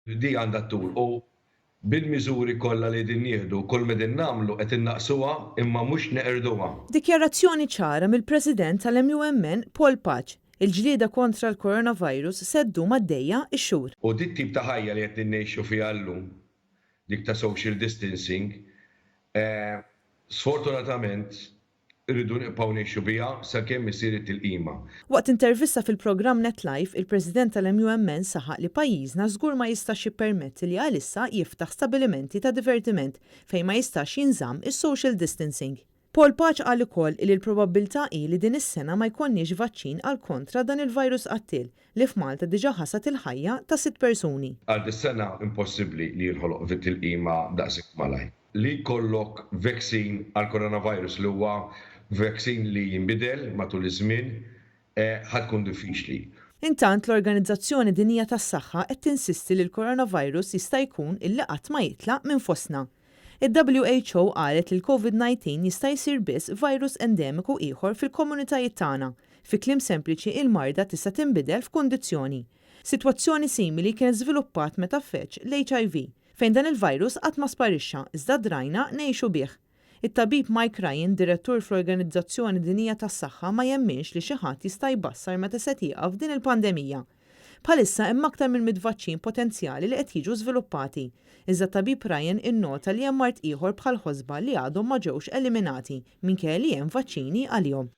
Di għandha ttul u bil-miżuri kollha li qegħdin nieħdu, kull m'qegħdin nagħmlu qed innaqqsuha imma mhux neqirduha. Dikjarazzjoni ċara mill-President tal-MUMN Paul Pace, il-ġlieda kontra l-coronavirus se ddum għaddejja x-xhur. U dit-tip ta' ħajja li qed ngħixu fiha llum, dik ta' social distancing, sfortunatament Irridu nibqgħu ngħixu biha sakemm isir it-tilqima. Waqt intervista fil-programm Net Live, il-President tal-MUMN saħaq li pajjiżna żgur ma jistax jippermetti li għalissa jiftaħ stabilimenti ta' divertiment fejn ma jistax jinżamm is-social distancing. Paul Pace qal ukoll illi l-probabbiltà hi li din is-sena ma jkollniex vaċċin għal kontra dan il-virus qattiel li f'Malta diġà ħasad il-ħajja ta' sitt persuni. Għal dis-sena impossibbli li jinħoloq tilqima daqshekk malajr. Li jkollok vaccine għall-coronavirus li huwa vaccine li jinbidel matul iż-żmien ħa tkun diffiċli. Intant, l-Organizzazzjoni Dinjija tas-Saħħa qed tinsisti li l-coronavirus jista' jkun illi qatt ma jitlaq minn fostna. Id-WHO qalet li l-Covid 19 jista' jsir biss virus endemiku ieħor fil-komunitajiet tagħna. Fi kliem sempliċi il-marda tista' tinbidel f'kundizzjoni. Sitwazzjoni simili kienet żviluppat meta feġġ l-HIV. Fejn dan il-virus qatt ma sparixxa iżda drajna ngħixu bih. It-tabib Mike Ryan, direttur fl-Organizzazzjoni Dinjija tas-Saħħa ma jemminx li xi ħadd jista' jbassar meta se tieqaf din il-pandemija. Bħalissa hemm aktar minn 100 vaċċin potenzjali li qed jiġu żviluppati. Iżda t-tabib Ryan innota li hemm mard ieħor bħall-ħosba li għadhom ma ġewx eliminati minkejja li hemm vaċċini għalihom.